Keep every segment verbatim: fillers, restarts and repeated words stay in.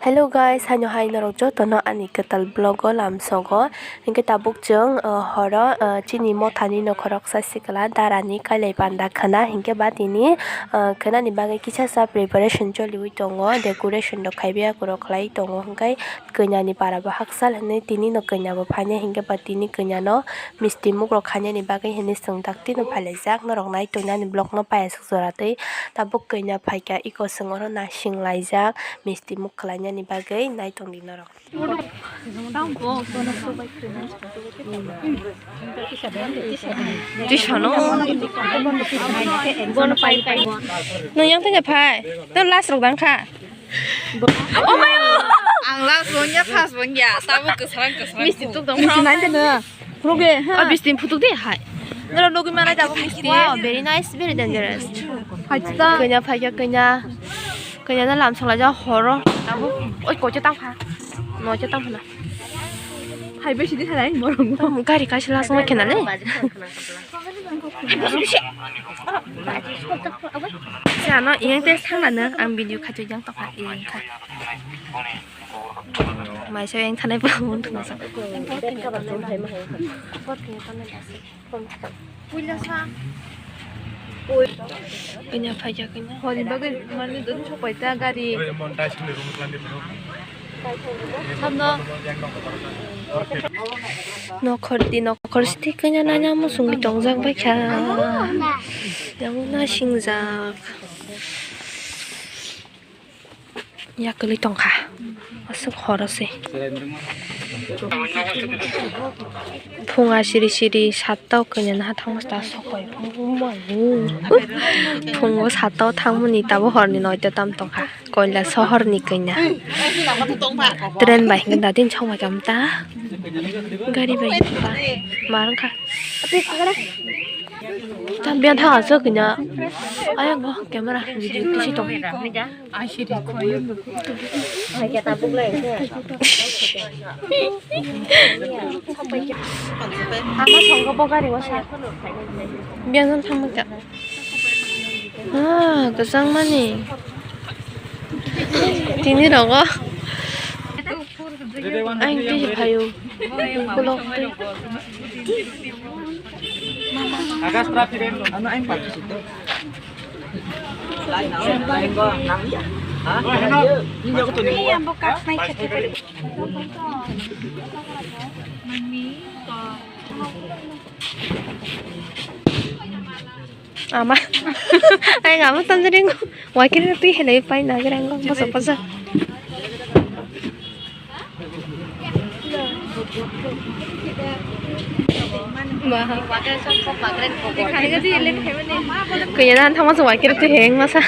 Hello guys, haino hai norok jotono ani kwtal vlog o lamsogo. Hinkhe tabuk chwng, uh, horo, uh, chini mothani nokhorok sa sikla darani kailai panda khwna, hinkhe ba tini, uh, khwnani bagwi kisa sa preparation choliwi tongo, decoration rok khaiwi akurok khlai tongo, hinkhe kanya ni para bo haksal hinwi tini no kanya bo phainai, hinkhe ba tini kanya no misti muk rok khainani bagwi hinwi chwng dakti no phailaijak, norok nai tongnani vlog no paiya swk jora twi. Tabuk kanya phaikha, eko chwng oro nasing laijak, misti muk khlainani bagwi nai tongdi norok. Tisano. Nwng yang tongya phai. Tei last rok dang kha. Ang last wngya, first wngya. Tabuk kwsrang kwsrang. Misti tuk dong. Misti nai tongya. Phurukge, ha? O bisni phutuk de hai. Noro nugwi manai tabuk misti. Wow, very nice, very dangerous. Hai ta. Kanya phaikha, kanya. Kanya na lam sala ja horo. Tabuk oi kocha tang pha. No cha tang pha na. Hai besi di thalai morong. Gari kaisa last ma kena le. Sano iyang te thangna no ang video khachu jang tokha iyang kha. Maisa yang thanai pa mun thung sa. Puila sa. Kanya phaikha kanya. Hori bagwi mani dun sok paita gari. Samno. Nokhor di nokhor siti kanya nanya musungwi tongjak baikha. Yang na singjak. Yakwlwi tongkha. Aswk horo se. Phunga siri siri satta o kanya naha thangma ta sokoi. Phungo satta o thangmani tabo horni noita tam tongkha. Koila sohorni kanya. Train bai hingke dadin songma kam ta. Gari bai hingke ba. Marang kha. Tam biyan thang aswk kanya. Ayang bo camera video kisi tong. Ama songkha bo gari o sa. Biyan thangma kha. Ah, kwchang mani. Tini rogo. Ang tisi phaio. Ukulok twi. Ama. Ai, ama tanjering. Wakil tu helai pai na gerang ko, masa masa. Kaya dan thama sa wakil tu heng masa.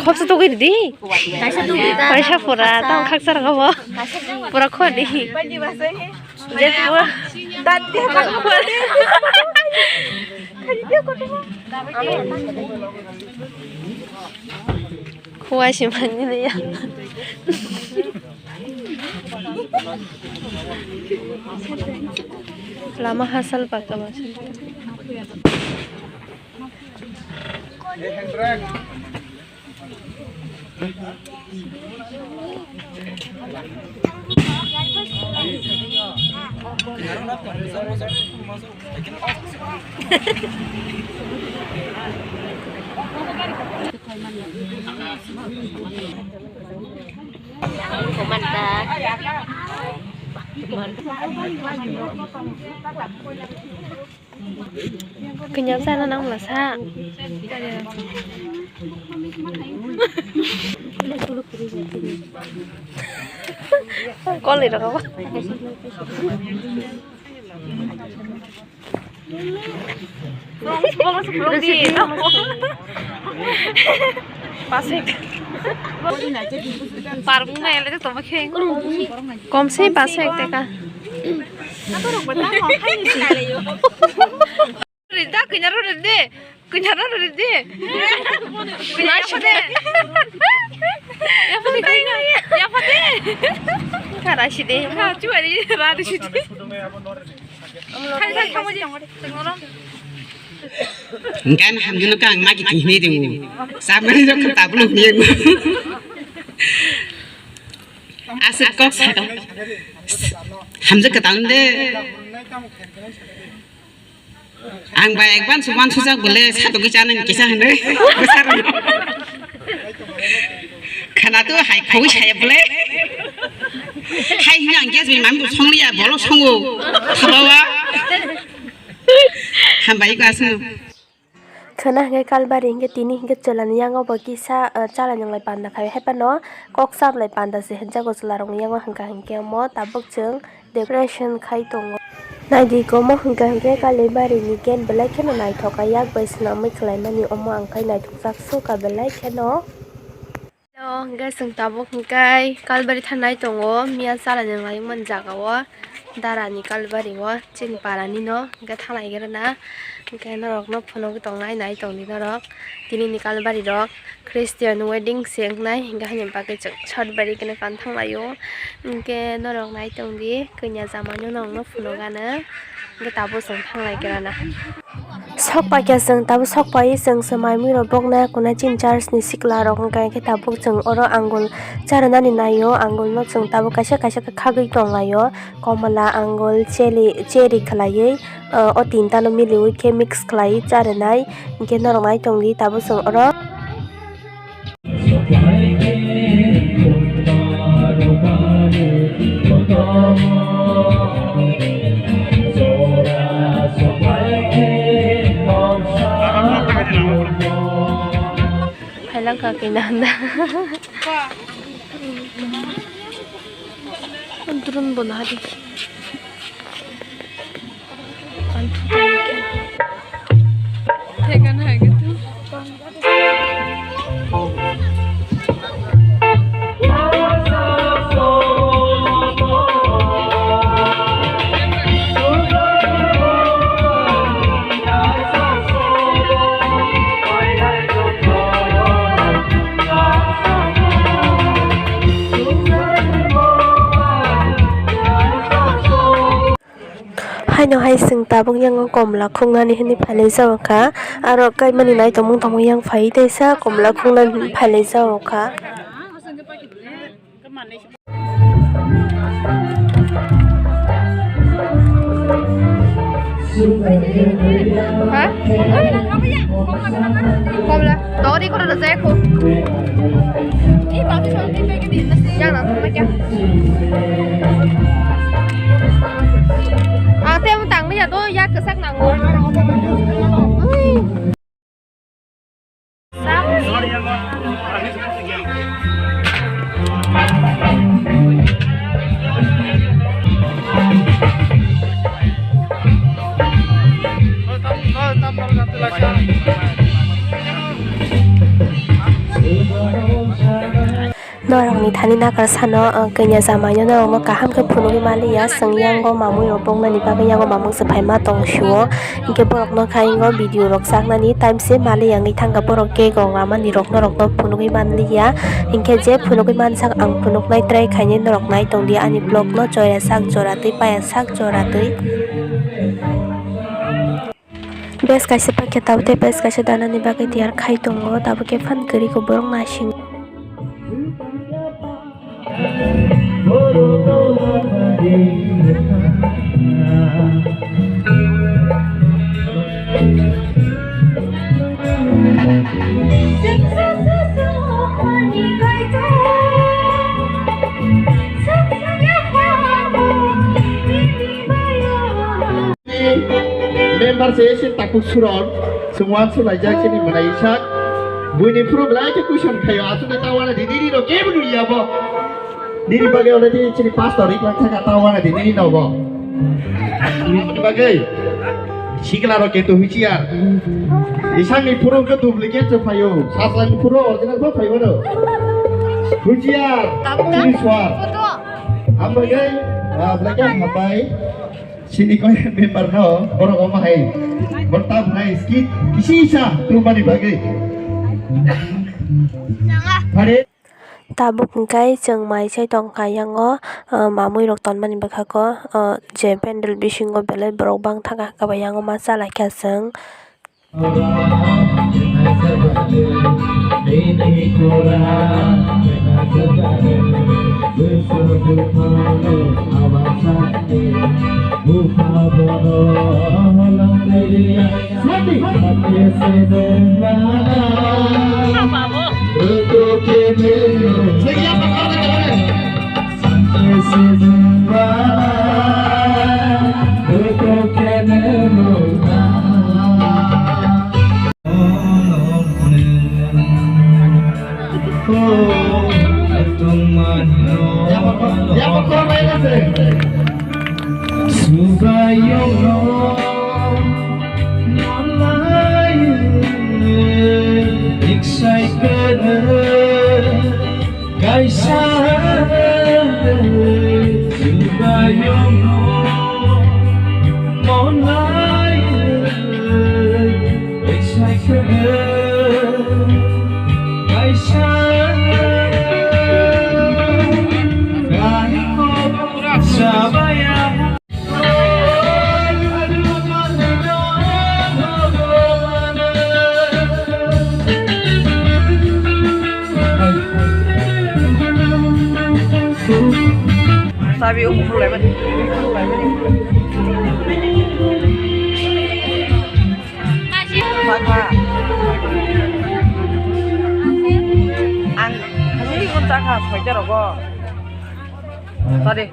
Khopsa tugwi ridi. Kaisa tugwi ta. Kaisa pura tong khaksa rok bo. Kaisa tugwi. Pura khodi. Baidi basai. Je tu. Tat dia kan khodi. Khuai si mani ya. Lama hasal pakka masal. Kanya sana nang masa. Kol ni rokok. Pasek. Parmung na ele to toma kheng. Kom se pasek teka. Rida kanya ro ride. Kanya ro ride. Kanya apa de? Apa de? Apa de? Kara sidi, ha, chuari, radi sidi. Khai, khai, khamoji. Gan hamjuna kang magi tingni dingu. Samani jok tablo niyangu. Asik kok sa. Hamja katam de. Ang bai ekban suban sujak bole satugwi chanani kisa hwnwi. Khana tu hai khogwi saya bole. Hai hwnwi ang gas bai mami bo songliya bolo songo. Thabawa. Hambai ko asno. Khwna hwnkhe Kalbari hwnkhe tini hwnkhe chwlani yango bo kisa, ah, chala nwnglai panda khai hai phano kok chaplai panda se hwnjago chwlarokni yango hwnkha hwnkhe omo tabuk chwng decoration khai tongo. Naidi iko omo hwnkha hwnkhe Kalibari ni gate belai kheno naithok kha yak bai swnamwi khwlaimani omo ang khai naithokjak sukha belai kheno. Hello, hwnkhe chwng tabuk hwnkhe Kalbari thanai tongo, miya chalani nanglaimani jaga o, Dara ni Kalbari o, chini para ni no, hwnkhe thanai khe rwna, hwnkhe norok no phunugwi tongnai, nai tongdi norok, tini ni Kalbari rok Christian wedding se wngnai, hwnkhe haini bagwi chwng short bari khe no fan thanglaio, hwnkhe norok nai tongdi, kanya jama no norok no phunugano, hwnkhe tabuk chwng thanglai khe rwna. Sok paikha chwng tabuk sok pai chwng swmai mui rok bok nai kunai chini church ni sikla rok hwnkha hwnkhe tabuk chwng oro angul charwnani naio angul no chwng tabuk kaisa kaisa khe khagwi tonglaio komla angul cheli cherry khwlaiwi o tinta no miliwi khe mix khwlaiwi charwnai hwnkhe norok nai tongdi tabuk chwng oro. Phailangkha kina hwnda. Drone bo nahadi. Haino hai chwng tabuk yango komla khuknani hwnwi phailai jago kha, aro kaimani nai tongmung tongmung yang phai teisa komla khuknani hwnwi phailai jago kha. Ha? Komla. Dori kono na jaya ko. Yang na ma kya? Ah, te mo tang ya do ya kesak nango. Norokni thani nakar sano, ah, kanya jamaino norokno kaham khe phunugwi manliya, chwng yango mamwi rok bongnani bagwi yango mamung se phaima tong sio, hinkhe borokno kha yango video rok chaknani time se manliya wngwi thangkha, borok khe gong ramani rok norokno phunugwi manliya, hinkhe je phunugwi manjak ang phunuknai try khainai norok nai tongdi ani vlog no choya sak jora twi paya sak jora twi. Bes kaisa paikha tabuk tei bes kaisa danani bagwi tiyar khai tongo, tabuk khe phan kwrwi kho borok naising. Member se se Takhuk Suron, chwng uansuk laijak chini mwnai sak. Buini phuru belai khe question khaio, aswkni ta uanadi nini rok kebo nukya bo. Nini bagwi already chini pastor ri kwlak thaka ta uanadi nini nogo. Nini bagwi sikla rok keto huchiar. Isangni phuru khe duplicate se phaio, sasani phuru original bo phaibo no. Huchiar, chini suar. Am bagwi, ah, belai khe hambai. Chini koi member no borok omo hai borok ta bwnai skit kisi sa tumani bagwi. Phare. Tabuk hwnkhe chwng mai chai tongkha yango, ah, mamui rok tonmani bwkhako, ah, je pandal bisingo belai borok bangthaka, hwnkhe ba yango ma chalaikha chwng. Subrayungno nolai excited kaisa subrayungno nolai excited kaisa gari ko sabaya. Sabi, um, khulai mani. Sakha. Ang, ang, ang, sakha, soita rogo. Tadi.